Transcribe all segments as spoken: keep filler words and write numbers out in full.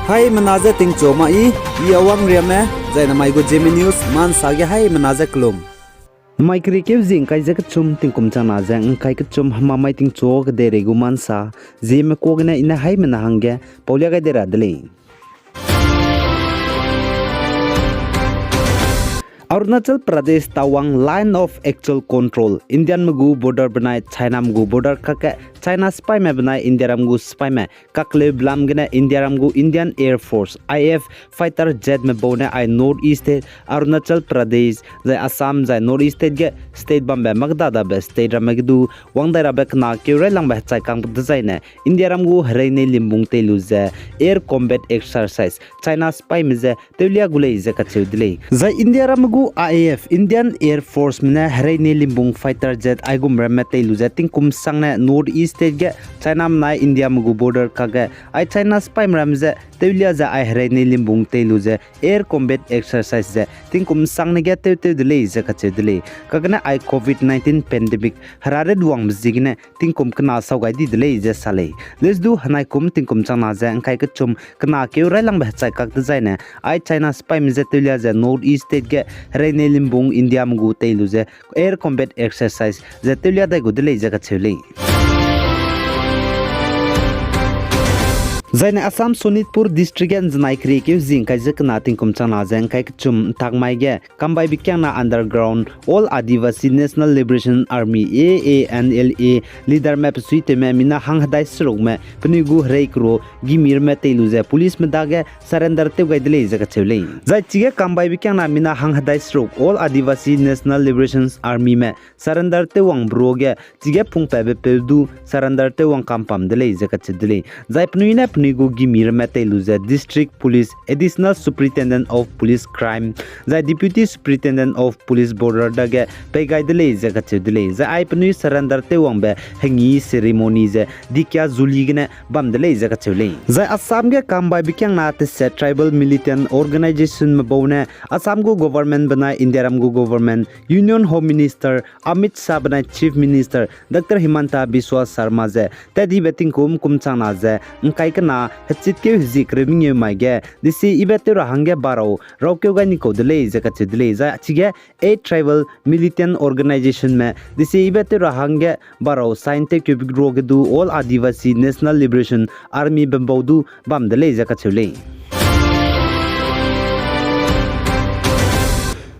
Haimena je tingchu ma i, i Awang Riame, zai namai gu Zeme News, mansa ge haimena je kelum. Namai keriekeu zi ngkai ze kechum tingkum changna ze ngkai kechum hemamai tingchu kedeirei gu mansa, Zeme kua gene i ne haimena hangge paulia gai de ra de lei. Arunachal Pradesh Tawang Line of Actual Control, Indianme gu border benai Chiname gu border kakge China sipaime benai Indiaram gu sipaime kakleu belam gene Indiaram gu Indian Air Force, I F, fighter jetme bau ne ai North East State, Arunachal Pradesh, zai Assam, zai North East State ge state bambe makdadabe state ramme ge du wang dai rabe kena keu railangbe hechai kang dezaine Indiaram gu hereine limbung tei lu ze air combat exercise China sipaime je tewlia gu lei ze kacheu de lei. Zai Indiaramme gu I A F, Indian Air Forceme ne hereine limbung fighter jet aigum ramme tei lu ze tingkum sangne North East State ge Chiname nai Indiame gu border kakge ai China sipaime ramme je tewlia ze ai hereine limbung tei lu ze air combat exercise ze tingkum sangne ge tewtew de lei ze kacheu de lei. Kagene ai covid nineteen pandemic heraret wangbe ziegene tingkum kena sau gai di de lei ze sa lei. Leusdu henaikum tingkum changna ze ngkai kechum kena keu railangbe hechai kak dezaine ai China sipaime je tewlia ze North East State ge hereine limbung Indiame gu tei lu ze air combat exercise ze tewlia dai gu de lei ze kacheu lei. Zaine Assam Sonitpur District ge nzenai keriekeu zi ngkai ze kena tingkum changna ze ngkai kechum ntakmai ge Kambaibe kiangna underground All Adivasi National Liberation Army, A A N L A, leaderme pesuitewme mina hang hedai serukme penui gu herei kero gimi ramme tei lu ze policeme dage surrender tew gai de lei ze kacheu lei. Zai chige Kambaibe kiangna mina hang hedai seruk All Adivasi National Liberation Armyme surrender tew wangbe ruage chige pungpatbe peu du surrender tew wang kampam de lei ze kacheu de lei. Zai penui ne penui gu gimi ramme tei lu ze District Police, Additional Superintendent of Police Crime, zai Deputy Superintendent of Police Border dage pei gai de lei ze kacheu de lei. Zai ai penui surrender tew wangbe hengi ceremony ze Dikya Juli gene bam de lei ze kacheu lei. Zai Assam ge Kambaibe kiangna teset tribal militant organizationme bau ne Assam gu government benai Indiaram gu government, Union Home Minister Amit Shah benai Chief Minister Doctor Himanta Biswa Sarma ze tat dibe tingkum kum changna ze ngkai kena hechitkeu hezie kereu mengeu mai ge desi ibe tew ra hangge barau raukeu gai ni kau de lei ze kacheu de lei. Zai chige eight tribal militant organizationme desi ibe tew ra hangge barau sign tewkeu bi ruage du All Adivasi National Liberation Armybe bau du bam de lei ze kacheu lei.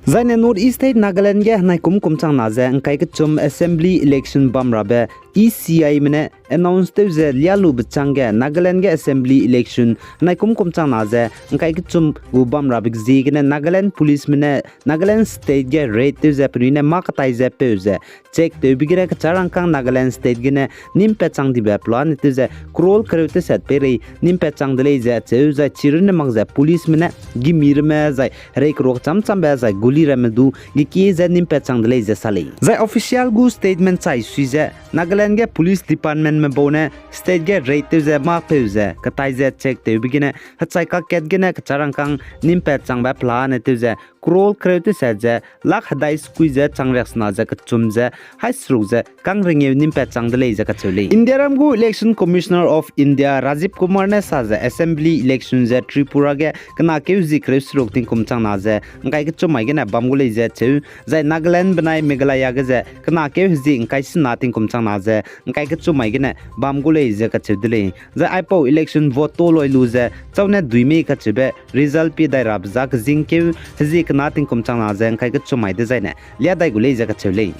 Zaine North East State Nagaland ge henaikum kum changna ze ngkai kechum assembly election bam rabe E C Ime ne announce tew ze lialube changge Nagaland ge assembly election henaikum kum changna ze ngkai kechum gu bam rabe ziegene Nagaland policeme ne Nagaland State ge raid tew ze penui ne mâ ketai ze peu ze check tewbe gene kecharangkâng Nagaland State gene nîm pat chang dibe pelane tew ze crore kereu teset peirei nîm pat chang de lei ze acheu zai chirunne mak ze policeme ne gimi ramme zai herei kero kecham chambe zai guli ramme du gekie ze nîm pat chang de lei ze sa lei. Zai official gu statement chai sui ze Nagaland ge police departmentme bau ne state ge raid tew ze mâ peu ze ketai ze check tewbe gene hechai kakkat gene kecharangkâng nîm pat changbe pelane tew ze crore kereu teset ze lakh hedai sekui ze chang riaksena ze kechum ze hai seruk ze kang rengeu nîm pat chang de lei ze kacheu lei. Indiaram gu Election Commissioner of India Rajiv Kumar ne sa ze assembly election ze Tripura ge kena keu hezie kereu seruk tingkum changna ze ngkai kechum mai gene bam gu lei ze cheu, zai Nagaland benai Meghalaya ge ze kena keu hezie ngkai sena tingkum changna ze ngkai kechum mai gene bam gu lei ze kacheu de lei. Zai aipau election vote to loi lu ze chau ne dui mei kacheube result pie dai rabe za kezingkeu hezie kena tingkum changna ze ngkai kechum mai dezaine lia dai gu lei ze kacheu lei.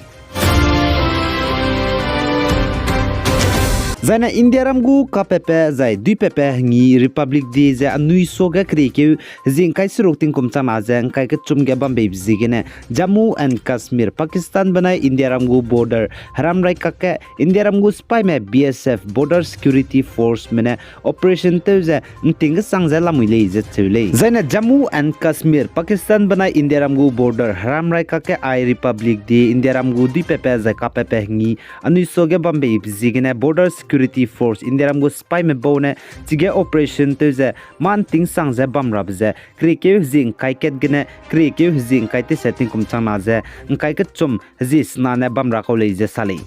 Zaine Indiaram gu kapepe zai duipepe hengi Republic Day ze anui suage keriekeu hezie ngkai seruk tingkum changna ze ngkai kechum ge bambeibe ziegene Jammu and Kashmir, Pakistan benai Indiaram gu border heram rai kakge Indiaram gu sipaime B S F, Border Security Forceme ne operation tew ze nting kesang ze lamui lei ze cheu lei. Zaine Jammu and Kashmir, Pakistan benai Indiaram gu border heram rai kakge ai Republic Day Indiaram gu duipepe zai kapepe hengi anui suage bambeibe ziegene Border Security Force Indiaram gu sipaime bau ne chige operation tew ze mâ nting sang ze bam rabe ze keriekeu hezie ngkai kat gene keriekeu hezie ngkai teset tingkum changna ze ngkai kechum hezie sena ne bam ra kau lei ze sa lei.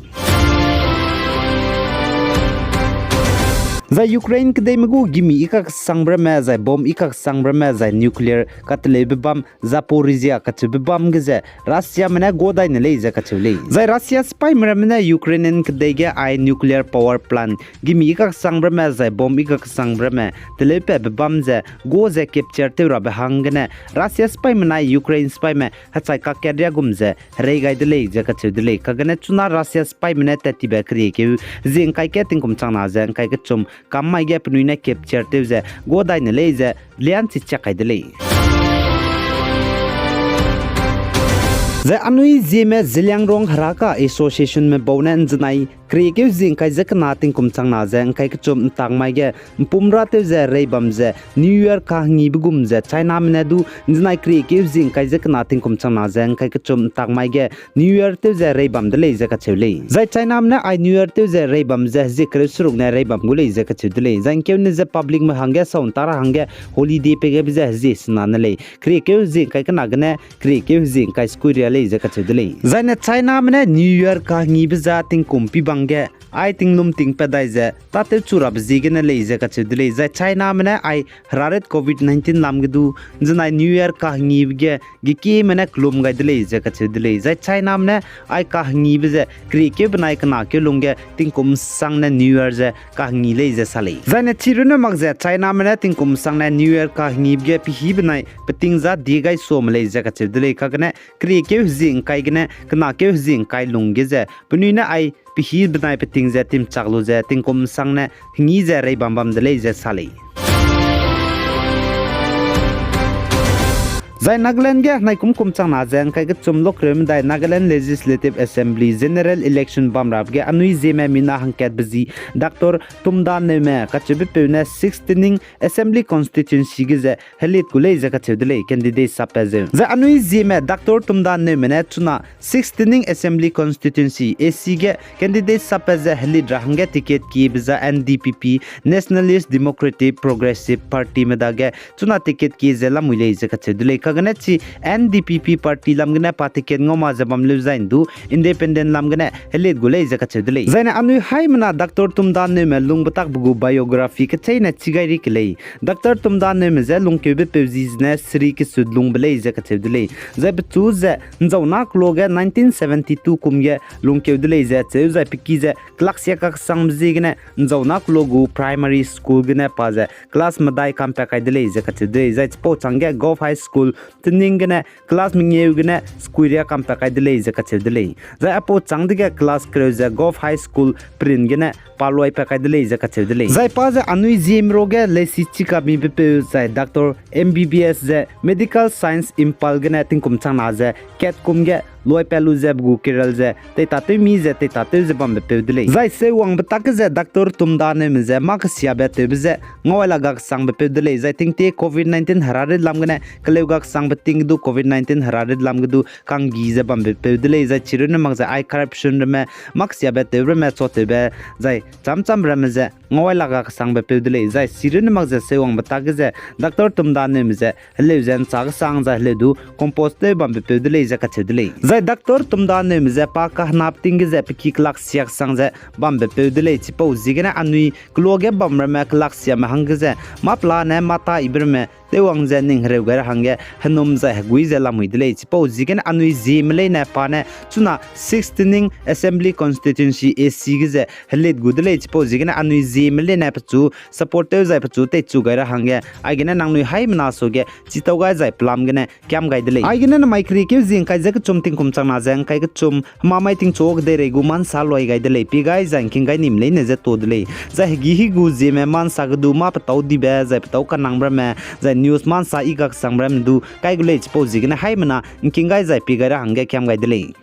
Zai Ukraine kedeime gu gimi i kaksangbe ramme, zai bomb i kaksangbe ramme, zai nuclear kateleube bam, Zaporizhzhia kacheube bam ge ze Russiame ne gua dai ne lei ze kacheu lei. Zai Russia sipaime ramme ne Ukrainian kedei ge ai nuclear power plant, gimi i kaksangbe ramme, zai bomb i kaksangbe ramme teleupabe bam ze gua ze capture tew rabe hanggene Russia sipaime nai Ukraine sipaime hechai kakatria gum ze herei gai de lei ze kacheu de lei. Kagene chuna Russia sipaime ne tat tibe keriekeu hezie ngkai ge tingkum changna ze ngkai kechum kam mai ge penui ne capture tew ze gua dai ne lei ze lianchi chiak kai de lei. Zai anui Zeme Zeliangrong Heraka Associationme bau ne nzenai keriekeu hezie ngkai ze kena tingkum changna ze ngkai kechum ntak mai ge mpum ra tew ze rei bam ze New Year kahengibe gum ze Chiname ne du nzenai keriekeu hezie ngkai ze kena tingkum changna ze ngkai kechum ntak mai ge New Year tew ze rei bam de lei ze kacheu lei. Zai Chiname ne ai New Year tew ze rei bam ze hezie kereu seruk ne rei bam gu lei ze kacheu de lei. Zai ngkeune ze publicme hangge sau nta ra hangge holiday pei gabe ze hezie sena ne lei. Keriekeu hezie ngkai kena gene keriekeu hezie ngkai sekuiria lei ze kacheu de lei. Zaine Chiname ne New Year kahengibe ze tingkum pibang ge ai tinglum tingpat dai ze tâtewchu rabe ziegene lei ze kacheu de lei. Zai Chiname ne ai heraret covid nineteen lam ge du nzenai New Year kahengibe ge gekieme ne kelum gai de lei ze kacheu de lei. Zai Chiname ne ai kahengibe ze keriekeu benai kenakeu lungge tingkum sang ne New Year ze kahengi lei ze sa lei. Zaine chirunne mak ze Chiname ne tingkum sang ne New Year kahengibe ge pehî benai peting za die gai suame lei ze kacheu de lei. Kagene keriekeu hezie ngkai gene kenakeu hezie ngkai lungge ze penui ne ai pehî benai peting ze timchak lu ze tingkum sang ne hengi ze rei bam bam de lei ze sa lei. Zai Nagaland ge henai kum kum changna ze ngkai kechum lokreu medai Nagaland Legislative Assembly General Election bam rabe ge anui Zeme mina hangkatbe zi Doctor Tumda Newme kacheubepeu ne sixteening Assembly Constituency ge ze helit gu lei ze kacheu de lei candidate sappat zeu. Zai anui Zeme Doctor Tumda Newme ne chuna sixteening Assembly Constituency, A C ge candidate sappat ze helit ra hangge ticket kiebe za N D P P, Nationalist Democratic Progressive Partyme dage chuna ticket kie ze lamui lei ze kacheu de lei. Kagene chi N D P P party lam gene pa ticket ngau ma ze bam leu zai ndu independent lam gene helit gu lei ze kacheu de lei. Zaine anui haimena Doctor Tumda Newme lungbetakbe gu biography kecheîne chi gai ri ke lei. Doctor Tumda Newme ze lungkeubepeu zi zene seri kesut lungbe lei ze kacheu de lei. Zai pechu ze nzauna kelo ge nineteen seventy two kum ge lungkeu de lei ze cheu zai pe ki ze kelaksia kaksangbe ziegene nzauna kelo gu primary school gene pa ze class medai kampat kai de lei ze kacheu de lei. Zai chipau chângge Govt High School tening gene class mengeu gene sekuiria kampat kai de lei ze kacheu de lei. Zai aipau châng dege class kereu ze Govt High School perin gene pa loipat kai de lei ze kacheu de lei. Zai pa ze anui Zeme ruage leisi chikabibepeu zai Doctor M B B S ze Medical Science Imphal gene tingkum changna ze kat kum ge loipat lu ze pe gu career ze teitatew mi ze teitatew ze bambepeu de lei. Zai seuwangbe tak ge ze Doctor Tumda Newme ze mâ kesiabe tewbe ze ngauaila gaksangbe peu de lei. Zai tingtie covid nineteen herarit lam gene keleu gaksangbe ting ge du covid nineteen herarit lam ge du kanggi ze bambepeu de lei. Zai chirunne mak ze ai corruption ramme, mâ kesiabe tewbe ramme, chotewbe, zai chamcham ramme ze ngauaila gaksangbe peu de lei. Zai chirunne mak ze seuwangbe tak ge ze Doctor Tumda Newme ze heleu ze nchâ kesang zai heleu du compose tew bambepeu de lei ze kacheu de lei. Zai Doctor Tumda Newme ze pa kahenap ting ge ze pe ki kelak siaksang ze bambepeu de lei. Chipau ziegene anui kelo ge bam ramme kelaksiame hangge ze mâ pelane mâ ta ibe ramme tewwang ze ning hereu gai ra hangge henum zai hegui ze lamui de lei. Chipau ziegene anui Zeme leine pa ne chuna sixteening Assembly Constituency, A C ge ze helit gu de lei. Chipau ziegene anui Zeme leine pechu support tew zai pechu teichu gai ra hangge aigene nangnui haimena suage chitau gai zai pelam gene kiam gai de lei. Aigene namai keriekeu hezie ngkai ze kechum tingkum changna ze ngkai kechum hema mai tingchu kedeirei gu ma nsa loi gai de lei. Pie gai zai ngking gai nime leine ze to de lei. Zai hegî hi gu Zeme ma nsa ge du mâ petâu dibe zai petâu kanangbe ramme zai news ma nsa i gaksangbe ramme du kai gu lei. Chipau ziegene haimena ngking gai zai pie gai ra hangge kiam gai de lei.